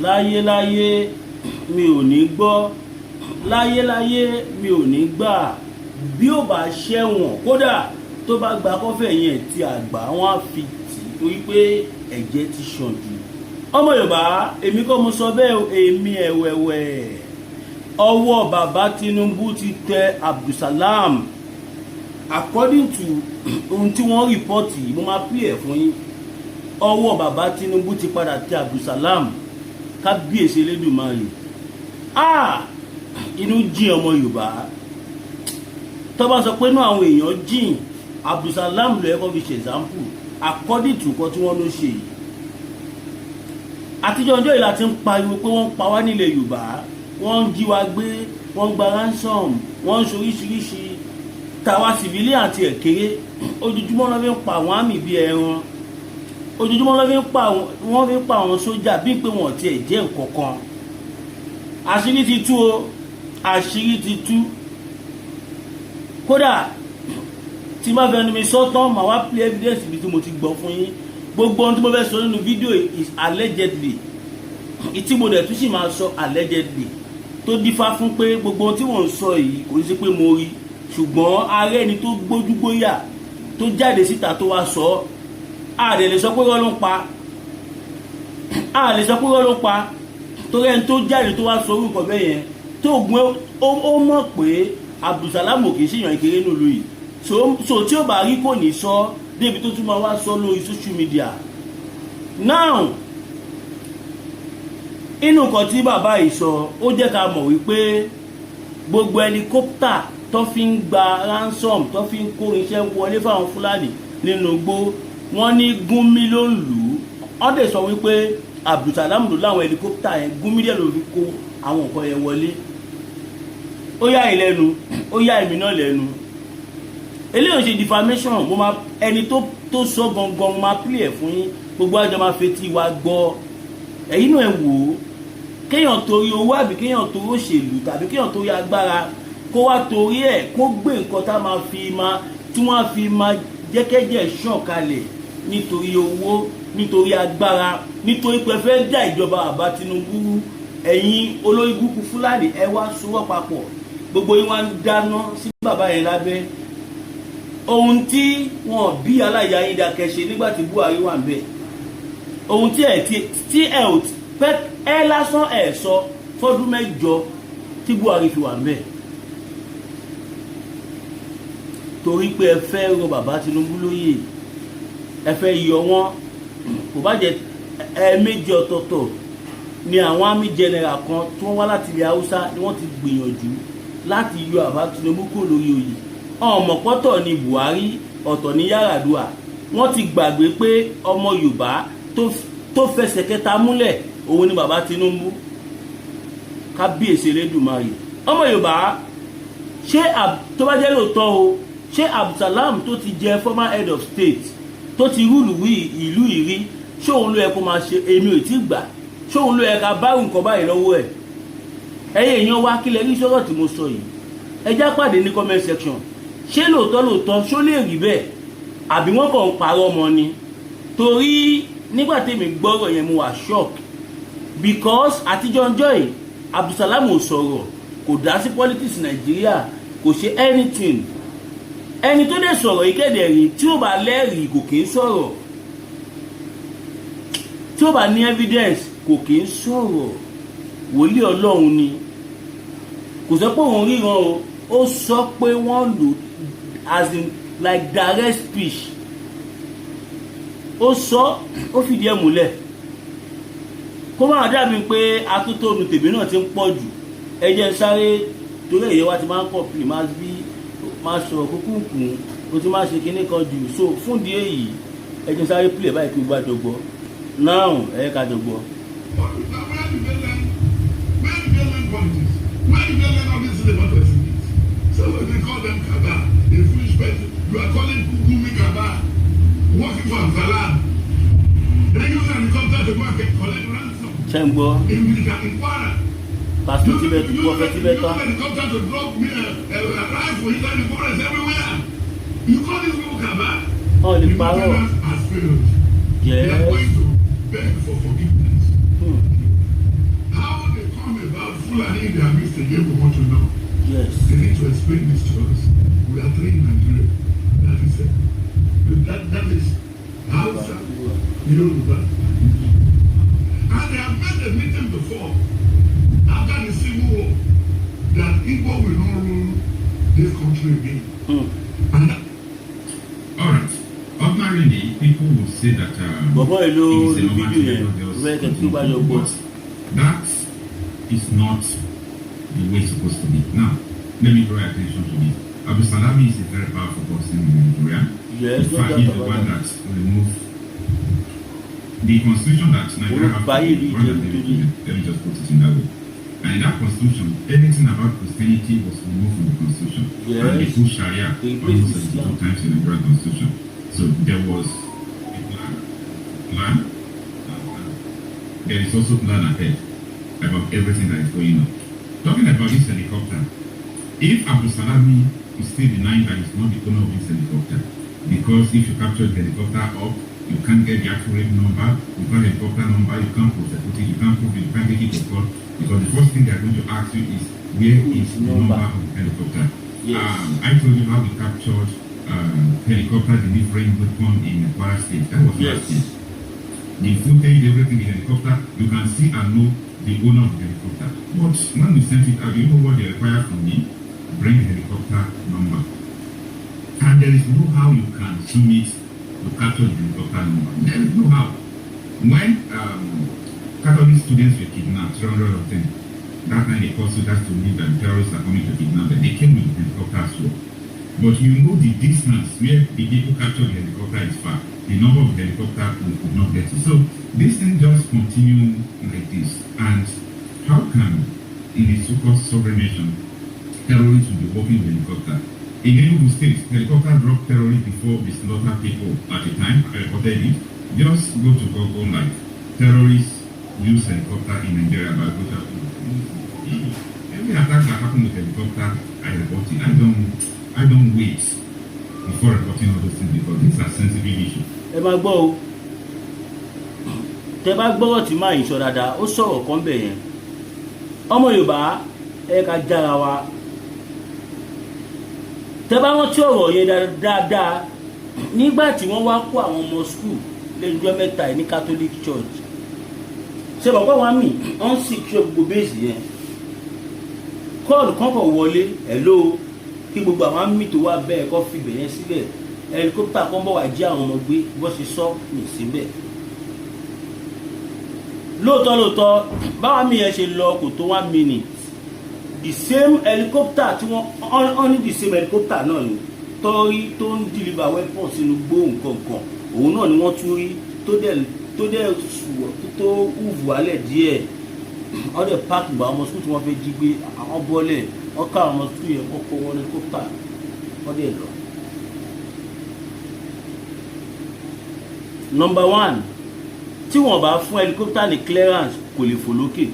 Láyéláyé, mi ò ní gbọ́. Láyéláyé, mi ò ní gbà. Bí ó bá ṣẹ̀wọ̀n, kódà tó bá gba kọ́fẹ̀ yẹn tí àgbà wọn á fi tì í, torí pé ẹ̀jẹ̀ ti ṣàn jù. Ọmọ Yorùbá, èmi kọ́ mo sọ bẹ́ẹ̀ o, èmi ẹ̀wẹ̀wẹ̀. Ọwọ́ bàbá Tinubu ti tẹ Abdulsalam according to ohun tí wọ́n report. Mo máa pè ẹ̀ fún yín. Ọwọ́ bàbá Tinubu ti padà tẹ Abdulsalam. Kábíyèsí Elédùmarè! Ah, inú jìn ọmọ Yorùbá. Tó bá sọ pé inú àwọn èèyàn jìn, Abdulsalam ló yẹ kó fi ṣe example according to nǹkan tí wọ́n ló ṣe yìí. Àtijọ́ ọjọ́ yìí la ti ń pariwo pé wọ́n ń pa wá nílẹ̀ Yorùbá, wọ́n ń jí wa gbé, wọ́n ń gba ransom, wọ́n ń ṣoríṣiríṣi. Tàwa civilian àti ẹ̀kéré, ojoojúmọ́ ló fi ń pa àwọn army bíi ẹran, ojoojúmọ́ ló fi ń pa àwọn, wọ́n fi ń pa àwọn sójà bíi pé wọ́n tiẹ̀ jẹ́ nǹkan kan. Àṣírí ti tú o, àṣírí ti tú. Kódà tí má fẹnu mi sọ́tàn, màá wá play evidence ibi tí mo ti gbọ́ fún yín. Gbogbo ohun tí mo fẹ́ sọ nínú fídíò is allegedly. Ìtí mo dẹ̀ tún sì máa sọ allegedly, tó dífá fún pé gbogbo ohun tí mò ń sọ yìí, kò ní sí pé mo rí, ṣùgbọ́n ààrẹ ẹni tó gbójúgbóyà tó jáde síta tó wá sọ ọ́, a lè sọ pé irọ́ ló ń pa, a lè sọ pé irọ́ ló ń pa, torí ẹni tó jáde tó wá sọ orúkọ bẹ́ẹ̀ yẹn tó gun, ó mọ̀ pé Abdulsalam kì í ṣèyàn kéré nílùú yìí. So tí ó bá rí, kò ní sọ débi tó tún máa wá sọ lórí social media now. Inú nǹkan tí bàbá yìí sọ, ó jẹ́ ká mọ̀ wípé gbogbo helicopter tó fi ń gba ransom, tó fi ń kó iṣẹ́ wọlé fáwọn Fúlàní nínú igbó, wọ́n ní Gúnmí ló ń lù ú. Wọ́n dẹ̀ sọ wípé Abdulsalam ló láwọn helicopter yẹn, Gúnmí dẹ̀ ló fi kó àwọn nǹkan yẹn wọlé. Ó yà yín lẹ́nu, ó yà èmi náà lẹ́nu. Eléyìí ò ṣe defamation. Mo máa ẹni tó sọ gangan, mo máa play ẹ̀ fún yín, gbogbo àjọ máa fetí wa gbọ́. Ẹ̀yin náà, ẹ wò ó, kéèyàn torí owó, àbí kéèyàn torí òṣèlú, tàbí kéèyàn torí agbára, kó wá torí ẹ̀ kó gbé nǹkan tá máa fi máa tí wọ́n á fi máa jẹ́kẹ́jẹ́ ṣàn kalẹ̀, nítorí owó, nítorí agbára, nítorí pé fẹ́ dá ìjọba àbá Tinubu. Ẹ̀yin olórí burúkú Fúlàní, ẹ wá sowọ́ papọ̀, gbogbo yín wá ń dáná sí bàbá yẹn lábẹ́. Ohun tí wọn bí aláya yín dákẹ́ ṣe nígbà tí Buhari wà ń bẹ̀, ohun tí ẹ tí ẹ ò pẹ́ ẹ lásán ẹ sọ fọ́dún 8 tí Buhari fi wà ń bẹ̀, torí pé ẹ fẹ́ rọ bàbá Tinubu lóyè, ẹ fẹ́ yọ wọ́n. Kò bá jẹ́ ẹ̀ẹ̀mejì ọ̀tọ̀ọ̀tọ̀ ni àwọn army general kan tí wọ́n wá láti ilẹ̀ Haúsá ni wọ́n ti gbìyànjú láti yọ bàbá Tinubu kúrò lórí oyè. Ọmọpọ́tọ̀ ni Buhari, ọ̀tọ̀ ní Yar'Adua. Wọ́n ti gbàgbé pé ọmọ Yorùbá tó fẹsẹ̀ kẹta múlẹ̀, òun ni bàbá Tinubu. Kábíyèsí Elédùmarè! Ọmọ Yorùbá, ṣé tó bá jẹ́ lóòótọ́ o, ṣé Abdulsalam tó ti jẹ former head of state, tó ti rule wí ìlú ìrí, ṣé òun ló yẹ kó máa ṣe? Èmi ò tí gbà. Ṣé òun ló yẹ ká bá nǹkan báyìí lọ́wọ́ ẹ̀? Ẹ̀yin èèyàn wa, kílẹ̀ rí sọ́rọ̀ tí mo sọ yìí? Ẹ já pàdé ní comment section. Ṣé lóòótọ́ lóòótọ́, ṣó lè rí bẹ́ẹ̀, àbí wọ́n kàn ń parọ́ mọ́ ni? Torí nígbà tèmi gbọ́rọ̀ yẹn, mo wà shock, because àtijọ́ ọjọ́ yìí, Abdulsalam ò sọ̀rọ̀, kò dá sí politics Nàìjíríà, kò ṣe anything. Ẹni tó dẹ̀ sọ̀rọ̀ yìí kẹ̀dẹ̀ rí, tí ó bá lẹ́rìí, kò kì í sọ̀rọ̀. Tí ó bá ní evidence, kò kì í sọ̀rọ̀. Wòlíì Ọlọ́run ni, kò sọ pé òun ríran o. Ó sọ pé wọ́n lò as in like direct speech. Ó sọ, ó fìdí ẹ̀ múlẹ̀. Kó máa dàbí pé atótónu tèmi náà ti ń pọ̀ jù, ẹ jẹ́ n sáré, torí èyí wa ti máa ń kọ̀pì, máa bí máa sọ̀rọ̀ kúkúkú, ó ti máa ṣe kinní kan jù. So fún di èyí, ẹ jẹ́ n sáré play báyìí kí gbogbo àjọ gbọ́ now. Ẹ ká jọ gbọ́. Where did they learn? Where did they learn politics? Where did they learn all this thing about exhibit? So they call them cabal, a foolish person. You are calling Gumi cabal, working for Abdulsalam. They use an helicopter to go and collect ransom Ṣé ń gbọ́? in Kwara. Pásítọ̀ Tibet, Prophet Tibetan. Use helicopter to drop rifle inside the forest everywhere. You call these people cabal? Wọn ò lè The parọ́. Northerners has failed. They are going to beg for forgiveness. again, we want to know. They need to explain this to us. We are three in Nigeria. That is it. That is Hausa, Yoruba, and Igbo. And they have made a meeting before, after the civil war, that Igbo will not rule this country again. And that, All right. Ordinarily, people would say that Bọ̀bọ́ yìí ló it is a lo normal fídíò yẹn thing to just fẹ́ kẹ́ tí ó bá yọ continue, gbọ́. but that is not the way it's supposed to be. Now, let me draw your attention to this. Abu Salami is a very powerful person in Nigeria. Yes, In no fact, doubt he's the about one that. that removed the constitution that Nigeria Olú has báyé today, ìlú one jẹ́ that nítorí. Let me just put it in that way. And in that constitution, anything about Christianity was removed from the constitution. And they put Sharia They replaced almost Islam. 72 times in the Nigerian constitution. So there was a plan, and there is also plan ahead about everything that is going on. Talking about this helicopter, if Abu Salami is still denying that he's not the owner of this helicopter, because if you capture the helicopter up, you can't get the accurate number, you can't helicopter number, you can't prosecute it, you can't prove it, you can't take it to court, because the first thing they are going to ask you is where is the Number. number of the helicopter? Yes. I told you how we captured helicopter delivering weapon in Kwara State. That was last year. The footage, everything, the helicopter, you can see and know the owner of the helicopter. But when we sent it out, you know what they require from me? Bring the helicopter number. And there is no how you can zoom it to capture the helicopter number. There is no how. When Catholic students were kidnapped, 300 of them, that time they called soldiers to leave that terrorists are coming to kidnap them. They came with the helicopter as well. But you know the distance where the people captured the helicopter is far. The number of helicopter we could not get it. So this thing just continue like this. And how can, in a so-called sovereign nation, terrorists will be working with helicopter? In Enugu State, helicopter dropped terrorists before they slaughter people at a time. I reported it. Just go to Google, like terrorists use helicopter in Nigeria by go to every attack that happened with helicopter, I report it. I don't wait before reporting all those things because these are sensitive issues. Ẹ máa gbọ́ o, tẹ bá gbọ́rọ̀ tí máa yìí sọ dáadáa, ó sọ̀rọ̀ kan bẹ̀ yẹn. Ọmọ Yorùbá, ẹ ká jára wa. Tẹ bá rántí ọ̀rọ̀ yẹn dáadáa, nígbà tí wọ́n wá kó àwọn ọmọ school lẹ́nu ọjọ́ mẹ́ta yìí ní Catholic Church, ṣe bàbá wa mi wọ́n sì kí gbogbo base yẹn, call kan kọ̀ wọlé, hello, kí gbogbo àwọn army tó wà bẹ́ẹ̀ kọ́ fi bẹ̀yẹn sílẹ̀, helicopter kan bọ̀ wá jí àwọn ọmọ gbé. Bó ṣe sọ ní síbẹ̀ lóòótọ́ lóòótọ́, báwa mi yẹn ṣe lọ, kò tó one minute, the same helicopter tí wọ́n ọ́n ní, the same helicopter náà ni tọ́rí tó ń deliver weapon sínú gbóhùn kankan, òun náà ni wọ́n tún rí tó dẹ̀ tó hùwù wálẹ̀ díẹ̀. Wọ́n dẹ̀ park gba ọmọ school tí wọ́n fẹ́ jí gbé, àwọn bọ́lẹ̀, wọ́n ká àwọn ọmọ school yẹn, wọ́n kó wọn helicopter, wọ́n dẹ̀ lọ. Number one, tí wọ́n bá fún helicopter ní clearance, kò lè fò lókè.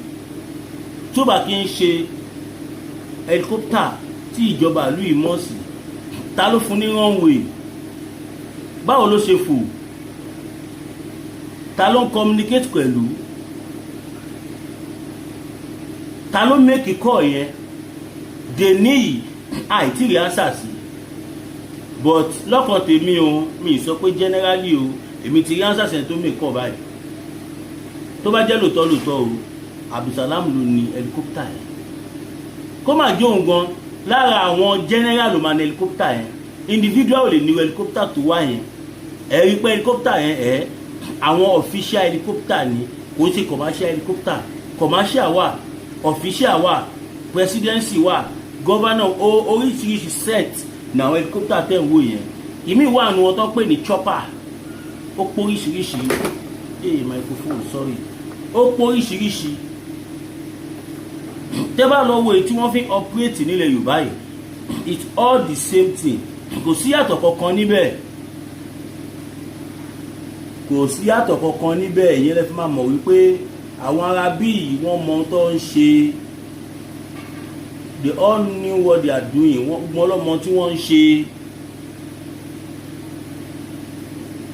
Tó bá kí ń ṣe helicopter tí ìjọba ìlú yìí mọ̀ sí, ta ló fún ní runway? Báwo ló ṣe fò? Ta ló ń communicate pẹ̀lú? Ta ló make call yẹn? Dèní yìí, àìtí rí answer sí. But lọ́kàn tèmi o, mi sọ pé generally o, èmi ti rí answer sí ẹni tó make call báyìí. Tó bá jẹ́ lóòótọ́ lóòótọ́ o, Abdulsalam ló ní helicopter yẹn, kó má jó òun gan lára àwọn general ló máa ní helicopter yẹn. Individual ò lè ní helicopter tó wá yẹn. Ẹ rí pé helicopter yẹn, ẹ àwọn official helicopter ni, kò ń ṣe commercial helicopter. Commercial wà, official wà, presidency wà, governor, oríṣiríṣi set ní àwọn helicopter tẹ̀ ń wò yẹn. Ìmí wà nù wọn tó ń pè ní chopper. Ó pọ̀ oríṣiríṣi. Ee, microphone, sorry. Ó pọ̀ oríṣiríṣi. Tẹ́ bá lọ wo èyí tí wọ́n fi operate nílẹ̀ Yorùbá yìí, it's all the same thing. Kò sí yàtọ̀ kankan níbẹ̀, kò sí yàtọ̀ kankan níbẹ̀. Ìyẹn lè fi máa mọ̀ wípé àwọn ará bíi wọ́n mọ ohun tó ń ṣe. They all knew what they are doing. Wọ́n lọ́mọ tí wọ́n ń ṣe.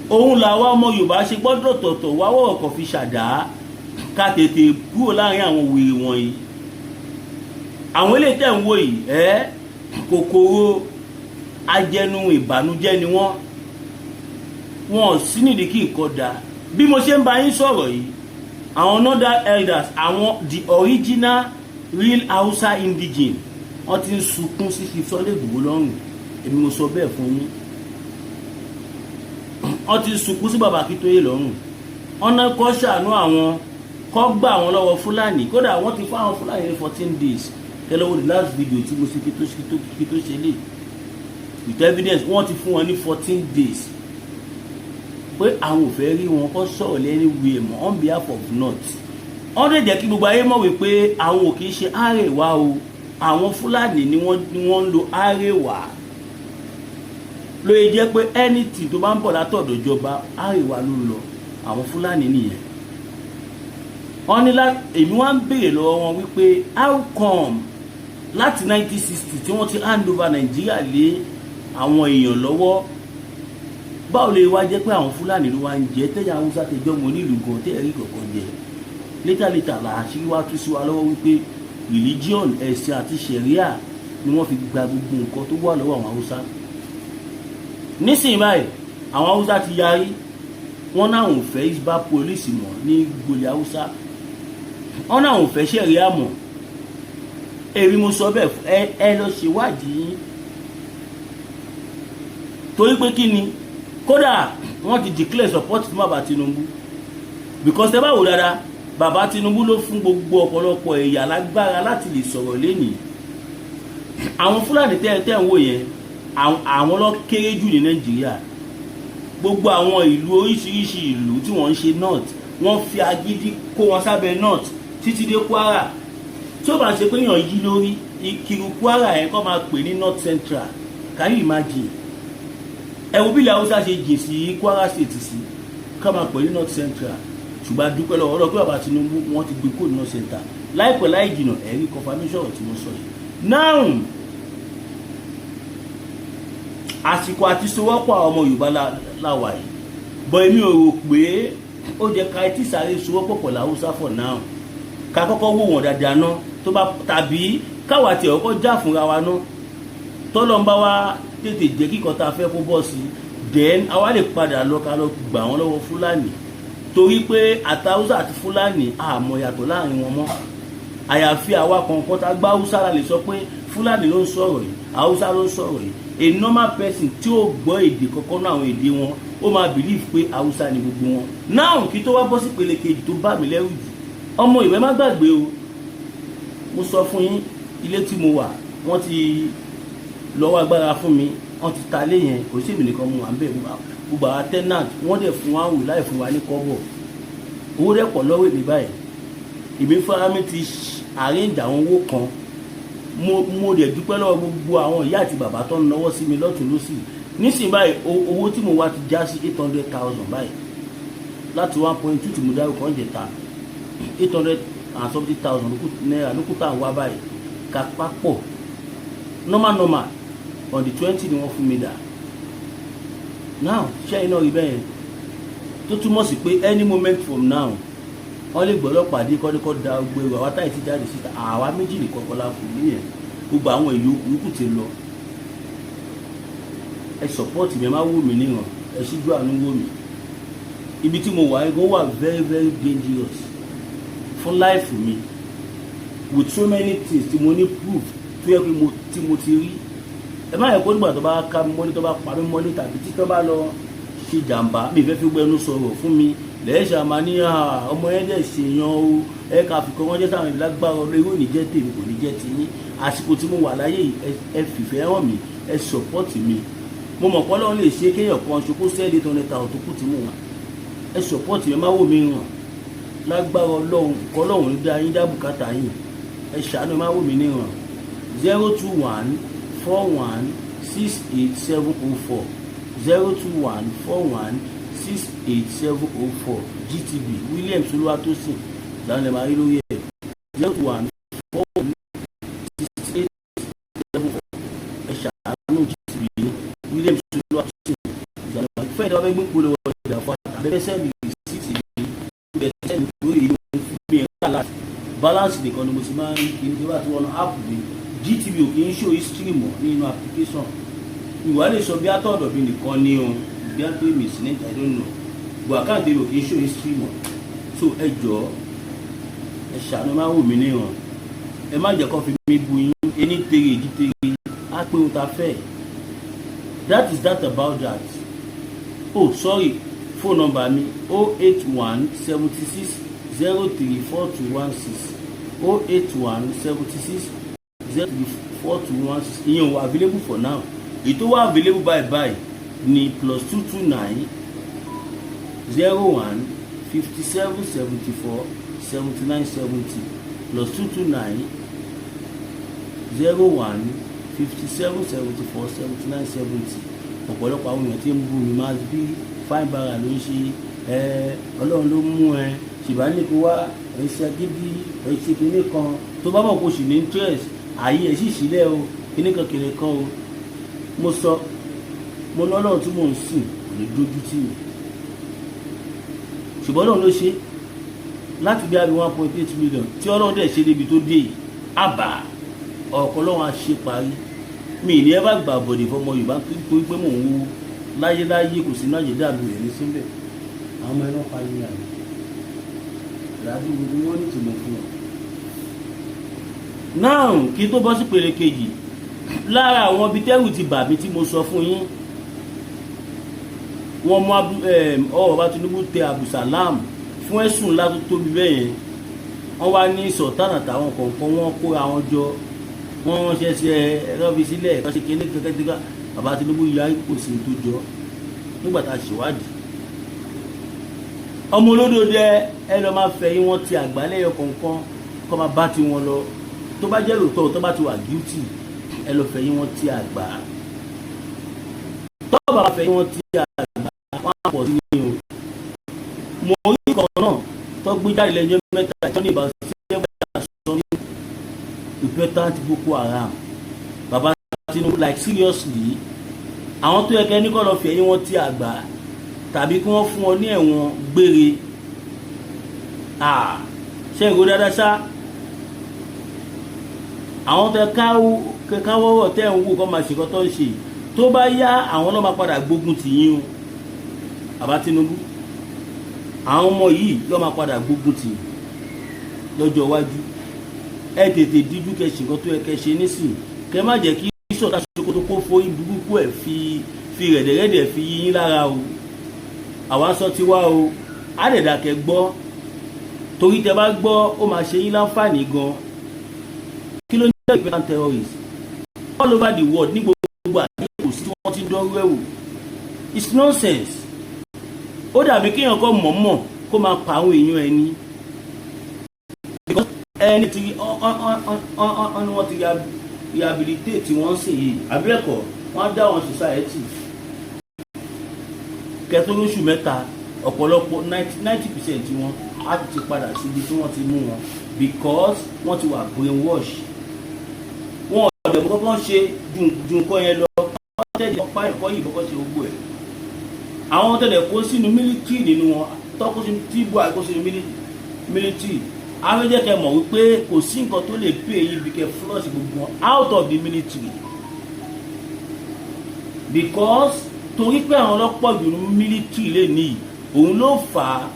Òun làwa ọmọ Yorùbá ṣe gbọ́dọ̀ tọ̀tọ̀ wá wọ̀rọ̀ fi ṣàdá, ká tètè kúrò láàrin àwọn wèrè wọ̀nyí. Àwọn eléyìí tẹ̀ ń wò yìí, ẹ́ kòkòrò ajẹnu ìbànújẹ́ ni wọ́n. Wọn ò sí nídìí kí nǹkan dáa. Bí mo ṣe ń bá yín sọ̀rọ̀ yìí, àwọn northern elders, àwọn the original real Hausa indigene, wọ́n ti ń sunkún sí Chief Sunday Igboho lọ́rùn. Èmi mo sọ bẹ́ẹ̀ fún yín. Wọ́n ti ń sunkún sí bàbá Akíntóyè lọ́rùn. Ọ̀nà kọ́ ṣàánú àwọn, kọ́ gbà wọ́n lọ́wọ́ Fúlàní. Kódà wọ́n ti fún àwọn Fúlàní ní 14 days. Kẹlẹ́wọ́ the last video tí mo ṣe kí tó ṣe lè with evidence. Wọ́n ti fún wọn ní 14 days pé àwọn ò fẹ́ rí wọn kọ́ sọ̀rọ̀ lẹ́ni wíẹ̀ mọ́ on behalf of North. Wọ́n lè jẹ́ kí gbogbo ayé mọ̀ wípé àwọn ò kì í ṣe Àrèwá o. Àwọn Fúlàní ni wọ́n ń lo Àrèwá. Lóye jẹ́ pé anything tó bá ń bọ̀ látọ̀dọ̀ ìjọba, Àrèwá ló ń lọ. Àwọn Fúlàní nìyẹn. Wọ́n ní èmi wá ń béèrè lọ́wọ́ wọn wípé how come láti 1960 tí wọ́n ti hand over Nàìjíríà lé àwọn èèyàn lọ́wọ́, báwo lè wá jẹ́ pé àwọn Fúlàní ló wá ń jẹ, tẹ́yà Haúsá tẹjọ́ mọ́ nílùú gan tẹ́yà rí kankan jẹ? Later later là àṣírí wá tú sí wa lọ́wọ́ wípé religion, ẹ̀sìn àti ṣẹ̀ríà ni wọ́n fi gba gbogbo nǹkan tó wà lọ́wọ́ àwọn Haúsá. Nísìnyí báyìí, àwọn Haúsá ti yarí. Wọ́n náà ò fẹ́ Hisbah police mọ́ ní gbolẹ̀ Haúsá. Wọ́n náà ò fẹ́ ṣẹ̀ríà mọ́. Èmi mo sọ bẹ́ẹ̀. Ẹ lọ ṣèwádìí yín. Torí pé kí ni? Kódà wọ́n ti declare support fún bàbá Tinubu, because ẹ bá wò dáadáa, bàbá Tinubu ló fún gbogbo ọ̀pọ̀lọpọ̀ ẹ̀yà lágbára láti lè sọ̀rọ̀ lénìí. Àwọn Fúlàní tẹ́ ń wò yẹn, àwọn ló kéré jù ní Nàìjíríà. Gbogbo àwọn ìlú, oríṣiríṣi ìlú tí wọ́n ń ṣe North, wọ́n fi agídí kó wọn sábẹ́ North títí dé Kwara. Tí ó bá ṣe pé èèyàn yí lórí ìkiri, Kwara yẹn kọ́ máa pè ní North Central. Can you imagine? Ẹ wo bí ilẹ̀ Haúsá ṣe jìn sí Kwara State sí, kọ́ máa pè ní North Central. Ṣùgbọ́n a dúpẹ́ lọ́wọ́ ọlọ́pẹ́, bàbá Tinubu, wọ́n ti gbé kó ní North Central. Láìpẹ́ láì jìnà, ẹ̀rí confirmation tí mo sọ yìí. Now, àsìkò àti sowọ́pọ̀ àwọn ọmọ Yorùbá la wà yìí, bọ́ èmi ò rò pé ó jẹ́ ká etí sáré sowọ́pọ̀ pẹ̀lú Haúsá for now. Ká kọ́kọ́ wò wọ́n dáadáa ná, tó bá tàbí káwa tiẹ̀ kọ́kọ́ já fúnra wa ná, tọ́lọ́ ń bá wa tètè jẹ́ kíkọ́ tá a fẹ́ kó bọ́ sí, then àwa lè padà lọ ká lọ gbà wọ́n lọ́wọ́ Fúlàní, torí pé àtàwùsá àti Fúlàní, àmọ́ yàtọ̀ láàrin wọn mọ́. Àyàfi àwa kọ̀ọ̀kan tá a gbá Haúsá la lè sọ pé Fúlàní ló ń sọ̀rọ̀ yìí, Haúsá ló ń sọ̀rọ̀ yìí. A normal person tí ó gbọ́ èdè kọ̀ọ̀kan náà, àwọn èdè wọn, ó máa believe pé Haúsá ni gbogbo wọn. Náà kí tó wá bọ́ sí ìpele kejì tó bá mi lẹ́rù jù, ọmọ ìwé, má gbàgbé o, mo sọ fún yín, ilé tí mo wà, wọ́n ti lọ́wọ́ agbára fún mi, wọ́n ti ta ilé yẹn. Kò sí èmi nìkan mo wà ń bẹ̀, gbogbo àwọn tenant. Wọ́n dẹ̀ fún wa wò láì fún wa ní kọ́bọ̀. Owó dẹ̀ pọ̀ lọ́wọ́ èmi báyìí. Èmi fúnra mi ti arrange àwọn owó kan. Mo dẹ̀ dúpẹ́ lọ́wọ́ gbogbo àwọn ìyá àti bàbá tó ń náwó sí mi lọ́tún lọ́sì. Nísìnyí báyìí, owó tí mo wá ti já sí 800,000 báyìí, láti 1.2 tí mo dárúkọ ń jẹta. 800 and something thousand naira ló kú tá à ń wá báyìí. Ká papọ̀ normal normal, on the 20 ni wọ́n fún mi dà. Now, ṣé iná rí bẹ́ẹ̀, tó túmọ̀ sí pé any moment from now, wọ́n lè gbọ́ ọlọ́pàá dé kọ́dékọ́ da gbogbo ẹrù àwa táyì ti jáde síta. Àwa méjì nìkan kọ́ la fún níyẹn, gbogbo àwọn ìlú yòókù ti lọ. Ẹ support mi, ẹ má wò mí níran, ẹ ṣíjú àánú wò mí. Ibi tí mo wà ẹ gan wà very very dangerous fún life mi, with so many things tí mo ní proof tó yẹ pé mo tí mo ti rí. Ẹ má yẹ kó nígbà tó bá ká mi mọ́lé, tó bá pa mí mọ́lé, tàbí tí tó bá lọ ṣe jàǹbá mi, fẹ́ fi gbẹnu sọ̀rọ̀ fún mi lẹ́yìn àmà ní ọmọ yẹn dẹ̀ ṣèyàn o. Ẹ ká fi kọ́ wọ́n jẹ́ sáwọn ìlú lágbára ọlọ́ irú ní jẹ́ tèmi, kò ní jẹ́ tiyín. Àsìkò tí mo wà láyé yìí, ẹ fìfẹ́ hàn mí, ẹ support mi. Mo mọ̀ pé Ọlọ́run lè ṣe kéèyàn kan ṣe kó sẹ́ẹ̀lì 800,000 tó kù tí mo wà. Ẹ support mi, ẹ má wò mí ràn. Lágbára Ọlọ́run, kọ́lọ́run ní dá yín dá bùkátà yín. Ẹ ṣàánú, ẹ má wò mí níran. 0214168704, 0214168704, GTB, Williams Olúwatósìn làwọn lè máa rí lórí ẹ̀, 021416874. Ẹ ṣàánú, GTB ní Williams Olúwatósìn làwọn fẹ́ẹ́ tí wọ́n fẹ́ gbé polówó ọjà fún àtàbẹ́fẹ́ send receipt ní ibẹ̀, send lórí ìlú fún mi ẹ̀ láti Balance nìkan ni mo ti máa ń rí. Kí n tó bá ti wọnú app mi, GTB ò kì í show history mọ́ nínú application. Ìwà lè sọ bí àtọ̀dọ̀ mi nìkan ni o, bí a pé mi sí ní, I don't know, but account mi ò kì í show history mọ́. So ẹ jọ̀ọ́, ẹ ṣàánú, má wò mí níran, ẹ má jẹ́ kó fi mí bu yín. Ení tere èjì tere á pé ohun ta fẹ́. That is that about that. Oh sorry, phone number mi, 081 76 03 4216, 081 76 03 4216. Ìyẹn ò available for now. Èyí tó wà available báyìí báyìí ní +229 01 57 74 79 70, +229 01 57 74 79 70. Ọ̀pọ̀lọpọ̀ àwọn èèyàn tí ń bú mi, máa bí fine bara ló ń ṣe ẹ. Ọlọ́run ló mú ẹ ṣìbá ní kó wá ẹ ṣe gidi, ẹ ṣe kinní kan. Tó bá mọ̀ kó sì ní interest, ààyè ẹ̀ sì sílẹ̀ o. Kinní kan kinní kan o. Mo sọ, mo lọ́lọ́run tí mò ń sìn kò ní dójú tì mí, ṣùgbọ́n Ọlọ́run ló ṣe láti bí abi 1.8 million tí Ọlọ́run dẹ̀ ṣe débi tó dé yìí. Àbá ọ̀kọ́ Ọlọ́run á ṣe parí mi ní. Ẹ bá gbà bọ̀dẹ̀ fọmọ Yorùbá torí pé mò ń wo láyéláyé, kò sí náà yé dàbí rẹ̀ ní síbẹ̀. Àwọn ọmọ ẹran pa yín àná ìdájú gbogbo wọn ní ìtumọ̀ fún wọn. Náà kí tó bọ́ sí pele kejì, lára àwọn ibi tẹ́rù ti bà mí tí mo sọ fún yín, wọ́n mú ọwọ́ bá Tinubu tẹ Abdulsalam fún ẹ̀sùn ńlá tó tóbi bẹ́ẹ̀ yẹn. Wọ́n wá ní Sultan àtàwọn kọ̀ọ̀kan, wọ́n kóra wọn jọ, wọ́n ránṣẹ́ sí ẹ, ẹ̀rọ fi sílẹ̀ ẹ̀kọ́ ṣe kéde kẹ́kẹ́. Bàbá Tinubu yarí, kò sí tó jọ. Nígbà tá a ṣèwádìí, ọmọ olódò dẹ ẹ lọ máa fẹ́ yín, wọ́n ti àgbálẹ̀yọ kọ̀ọ̀kan kọ́ máa bá tiwọn lọ. Tó bá jẹ́ lóòótọ́, tó bá ti wà guilty, ẹ lọ fẹ́ yín, wọ́n ti àgbà. Tó bá fẹ́ yín, wọ́n ti àgbà, wọ́n á pọ̀ sí ní o. Mo rí kan náà tó gbé jáde lẹ́jọ́ mẹ́ta tó ní ìbá seven and something repentant Boko Haram. Bàbá Tinubu, like seriously, àwọn tó yẹ kẹ́ ní kọ́ lọ fẹ́ yín, wọ́n ti àgbà, tàbí kí wọ́n fún ọ ní ẹ̀wọ̀n gbére. Ṣé ìró dáadáa ṣá? Àwọn tẹ káwọ́rọ̀ tẹ́ ń wò kọ́ máa ṣe kọ́ tó ń ṣe, tó bá yá, àwọn náà máa padà gbógun tì yín o. Bàbá Tinubu, àwọn ọmọ yìí ló máa padà gbógun tì lọ́jọ́ iwájú. Ẹ tètè díjú, kẹ́ ṣe nǹkan tó yẹ kẹ́ ṣe nísìn, kẹ́ má jẹ́ kí Sultan Sokoto kó forí burúkú ẹ̀ fi rẹ̀dẹ̀rẹ̀dẹ̀ fi yín lára o. Àwa sọ ti wá o, á dẹ̀dà kẹ́ gbọ́, torí tẹ bá gbọ́, ó máa ṣe yín láǹfààní gan. Kí ló ń jẹ́ ìpínlẹ̀ terrorist all over the world? Ní gbogbo àgbáyé, kò sí tí wọ́n ti ń dánrú ẹ̀ wò. It's nonsense. Ó dàbí kéèyàn kọ́ mọ̀ọ́mọ̀ kó máa pa àwọn èèyàn ẹni, because ẹni tí wọ́n wọ́n ti rehabilitate wọ́n sì yìí àbílẹ̀kọ̀, wọ́n á dá wọn society kẹtó lóṣù 3. Ọ̀pọ̀lọpọ̀, 90% wọn á ti padà síbi tí wọ́n ti mú wọn, because wọ́n ti wà brainwash. Wọn ọ̀dẹ̀ mọ́ kọ́kọ́ ṣe ju nǹkan yẹn lọ. Wọ́n tẹ̀lé ọ̀pá ẹ̀kọ́ yìí kọ́kọ́ ṣe gbogbo ẹ̀. Àwọn tẹ̀lé kó sínú military nínú wọn, tọ́kó sínú tí buhari kó sínú military, afẹ́jẹ́ kẹ́ mọ̀ wípé kò sí nǹkan tó lè pè yín bí kẹ́ flush gbogbo wọn out of the military, because torí pé àwọn ọlọ́pọ̀ jù ní military lè ní, òun ló fà á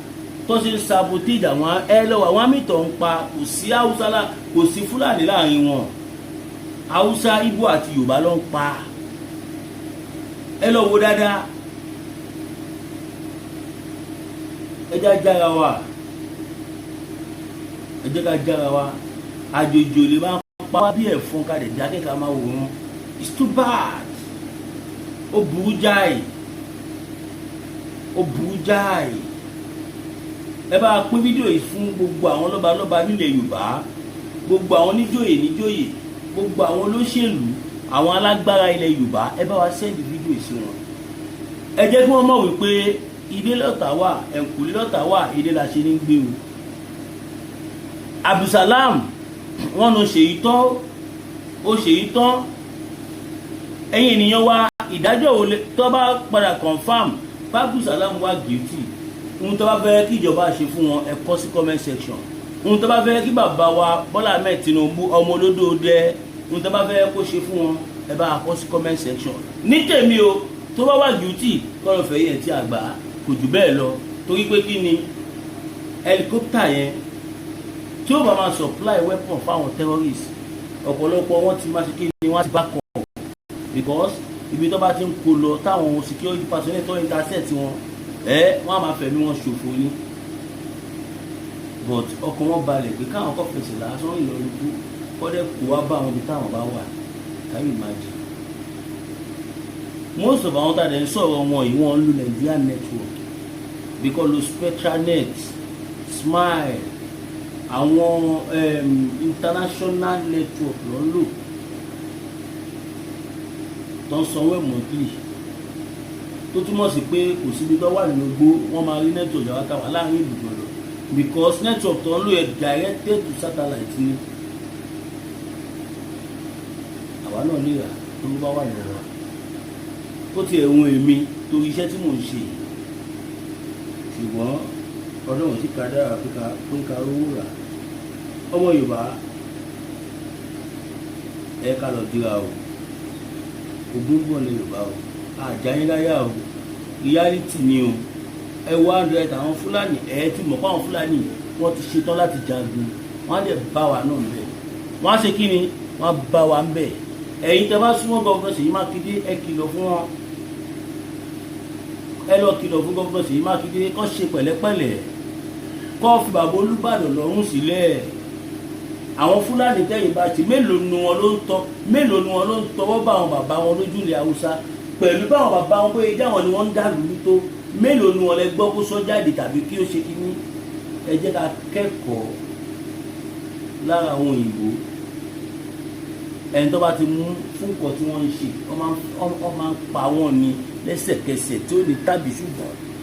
tó ṣe ń sabotage àwọn. Ẹ lọ́wọ́ àwọn àmì tó ń pa, kò sí Haúsá, kò sí Fúlàní láàrin wọn. Haúsá, Ìgbò àti Yorùbá ló ń pa. Ẹ lọ wo dáadáa. Ẹ jẹ́ jára wa, ẹ jẹ́ ká jára wa. Àjòjò lè máa pa wá bí ẹ̀fọn, ká lè dákẹ́, ká máa wò wọ́n. It's too bad. Ó burú jáì, ó burú jáì. Ẹ bá pín fídíò yìí fún gbogbo àwọn lọ́balọ́ba nílẹ̀ Yorùbá, gbogbo àwọn oníjòyè níjòyè, gbogbo àwọn olóṣèlú, àwọn alágbára ilẹ̀ Yorùbá. Ẹ bá wa send fídíò yìí sí wọn. Ẹ jẹ́ kí wọ́n mọ̀ wípé ilé lọ́tà wà, ẹ̀kúlé lọ́tà wà, ilé la ṣe ní gbé o. Abdulsalam, wọn ló ṣèyí tán, ó ṣèyí tán. Ẹ̀yin ènìyàn wa, ìdájọ́ wo tó bá padà confirm Abdulsalam wà guilty, ohun tó bá fẹ́ kí ìjọba ṣe fún wọn, ẹ kọ sí comment section. Ohun tó bá fẹ́ kí bàbá wa Bọ́lá Ahmed Tinubu, ọmọ olódò dẹ, ohun tó bá fẹ́ kó ṣe fún wọn, ẹ bá kọ sí comment section. Ní tèmi o, tó bá wà guilty, kọ́lọ́ fẹ́ yẹn tí a gbà kò jù bẹ́ẹ̀ lọ. Torí pé kí ni helicopter yẹn tí ó bá máa supply weapon fáwọn terrorists, ọ̀pọ̀lọpọ̀ wọn ti máa ṣe kí ni, wọ́n ti back up, because ibi tó bá ti ń kó lọ, táwọn security personnel tó intercept wọn, ẹ wọ́n á máa fẹ̀mí wọn ṣòfò ni. But ọkàn wọn balẹ̀ pé káwọn kọ́ fẹsẹ̀ lásán ìlọrin kú kọ́dẹ̀ kó wá bá àwọn ibi táwọn bá wà. Can you imagine? Most of àwọn tá a dẹ̀ ń sọ̀rọ̀ wọn yìí, wọ́n ń lo Nigerian network, because lo Spectranet, Smile, àwọn international network ló ń lò tó ń sanwó ẹ̀ monthly, tó túmọ̀ sí pé kò síbi tó wà nínú igbó, wọ́n máa rí network yàrá táwa láàrin ìlú gbọ́dọ̀, because network tó ń lò yẹ directed to satellite ni. Àwa náà lè rà tó bá wà lọ́wọ́ wa. Ó ti ẹ̀hún èmi torí iṣẹ́ tí mò ń ṣe, ṣùgbọ́n Ọlọ́run sì ká dára pé ká rówó rà. Ọmọ Yorùbá, ẹ ká lọ dira o. Ogun bọ̀ ní Yorùbá o, àjáyéláyà o, reality ni o. Ẹ wá hundred àwọn Fúlàní, ẹ ti mọ̀ pé àwọn Fúlàní, wọ́n ti ṣetán láti jagun. Wọ́n á dẹ̀ bá wa náà ń bẹ̀. Wọ́n á ṣe kí ni, wọ́n á bá wa ń bẹ̀. Ẹ̀yin tẹ́ bá súnmọ́ Governor Ṣèyí Mákindé, ẹ kìlọ̀ fún wọn. Ẹ lọ kìlọ̀ fún Governor Ṣèyí Mákindé kó ṣe pẹ̀lẹ́pẹ̀lẹ́, kó fi bàbá Olúbàdàn lọ́rùn sílẹ̀. Àwọn Fúlàní tẹ́yìn bá ti, mélòó nu wọn ló ń tọ́? Mélòó nu wọn ló ń tọwọ́ bá àwọn bàbá wọn lójú ilẹ̀ Haúsá pẹ̀lú báwọn bàbá wọn bóyá jáwọn ni wọ́n ń dàlú tó? Mélòó nu wọn lẹ gbọ́ kó sọ jáde tàbí kí ó ṣe kíní? Ẹ jẹ́ ká kẹ́kọ̀ọ́ lára àwọn òyìnbó. Ẹni tó bá ti mú fún nǹkan tí wọ́n ń ṣe, wọ́n máa ń pa wọ́n ní lẹ́sẹ̀kẹsẹ̀ tí ó ní tàbí ṣùgbọ́n.